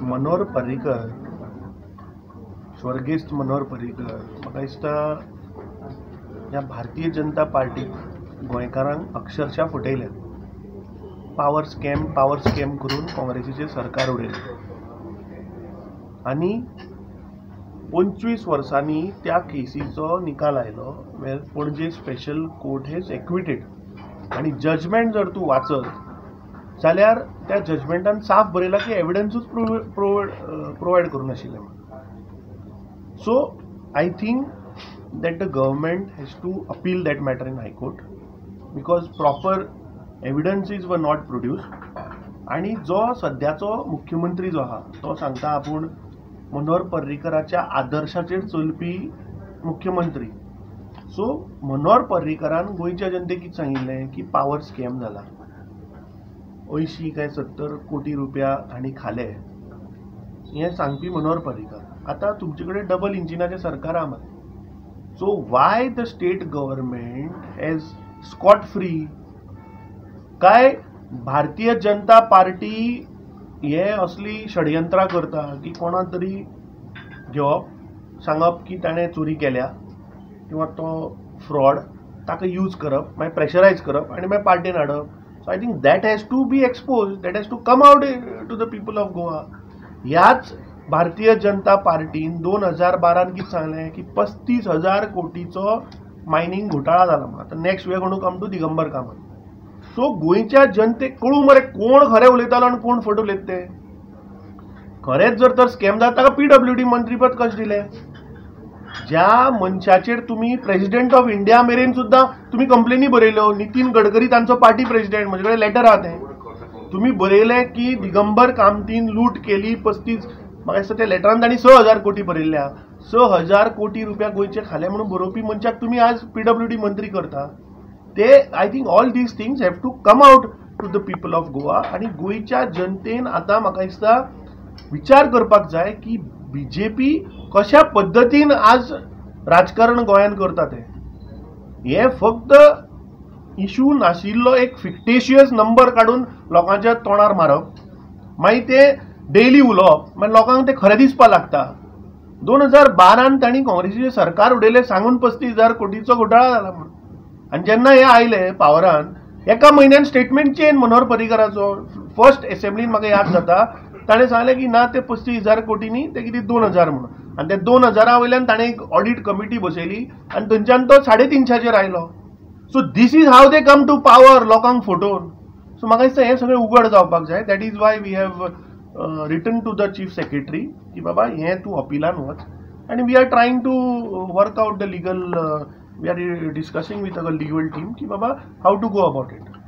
मनोहर पर्रीकर, स्वर्गेस्त मनोहर पर्रीकर म्हाका दिसता ह्या भारतीय जनता पार्टीक गोंयकारांक अक्षरशः फटयले. पावर स्कॅम, पावर स्कॅम करून काँग्रेसीचें सरकार उडयलें आनी 25 वर्सांनी त्या केसीचो निकाल आयलो where Panaji special court has acquitted. आनी जजमेंट जर तूं वाचत जाल्यार त्या जजमेंटान साफ बरयलां की एविडन्सूच प्रोवायड करूं नाशिल्लें म्हणून. So I think that the government has to appeal that matter in High Court because proper evidences were not produced. आनी जो सद्याचो मुख्यमंत्री जो आहा तो सांगता आपूण मनोहर पर्रीकराच्या आदर्शाचेर चलपी मुख्यमंत्री. सो मनोहर पर्रीकरान गोंयच्या जनतेक कितें सांगिल्लें की पावर स्कॅम जाला, 80 काय 70 कोटी रुपया हांणी खाले, हें सांगपी मनोहर पर्रीकर. आतां तुमचे कडेन डबल इंजिनाचें सरकार आहा मरे. So why the state government has scot free? काय भारतीय जनता पार्टी हे असली षडयंत्रां करता की कोणा तरी घेवप, सांगप की ताणें चोरी केल्या किंवा तो फ्रॉड, ताका यूज करप, मागीर प्रेशरायज करप आनी मागीर पार्टीन हाडप. So I think that has to be expose, that has to come out to the people of Goa. ह्याच भारतीय जनता पार्टीन 2012 कितें सांगलें की 35,000 कोटीचो मायनींग घोटाळा जाला म्हणून. आतां next we are gonna come to Digambar Kamat. So गोंयच्या जनतेक कळूं मरे कोण खरें उलयतालो आनी कोण फट उलयता तें. खरेंच जर तर स्कॅम जाता ताका पीडब्ल्यूडी मंत्रीपद कशें दिलें? ज्या मनशाचेर तुमी प्रेजिडेंट ऑफ इंडिया मेरेन सुद्दां तुमी कंप्लेनी बरयल्यो, नितीन गडकरी तांचो पार्टी प्रेजिडेंट, म्हजे कडेन लेटर आहा तें, तुमी बरयलें की दिगंबर कामतीन लूट केली 35, म्हाका दिसता त्या लेटरान तांणी 6,000 कोटी बरयल्ल्या. 6,000 कोटी रुपया गोंयचे खाले म्हणून बरोवपी मनशाक तुमी आज पीडब्ल्यूडी मंत्री करता. ते I think all these things have to come out to the people of Goa. आनी गोंयच्या जनतेन आतां म्हाका दिसता विचार करपाक जाय की बीजेपी कशा पद्दतीन आज राजकारण गोंयांत करता तें. हें फक्त इशू नाशिल्लो एक फिक्टेशियस नंबर काडून लोकांच्या तोंडार मारप, मागीर ते डेली उलोवप, मागीर लोकांक ते खरें दिसपाक लागता. 2012 तांणी काँग्रेसीचें सरकार उडयलें सांगून 35,000 कोटीचो घोटाळा जाला म्हणून. आनी जेन्ना हे आयले पावरान एका म्हयन्यान स्टेटमेंट चेंज मनोहर पर्रीकराचो. फर्स्ट एसेंब्लीन म्हाका याद जाता ताणें सांगलें की ना ते 35,000 कोटी न्ही, ते कितें 2,000 म्हणून. आनी ते 2,000 वयल्यान ताणें एक ऑडीट कमिटी बसयली आनी थंयच्यान तो 350चेर आयलो. So this is how they come to power, लोकांक फटोवन. सो म्हाका दिसता हें सगळें उगड जावपाक जाय. That is why we have written to the chief secretary की बाबा हें तूं अपिलान वच आनी we are trying to work out the legal, we are discussing with our legal team की बाबा how to go about it.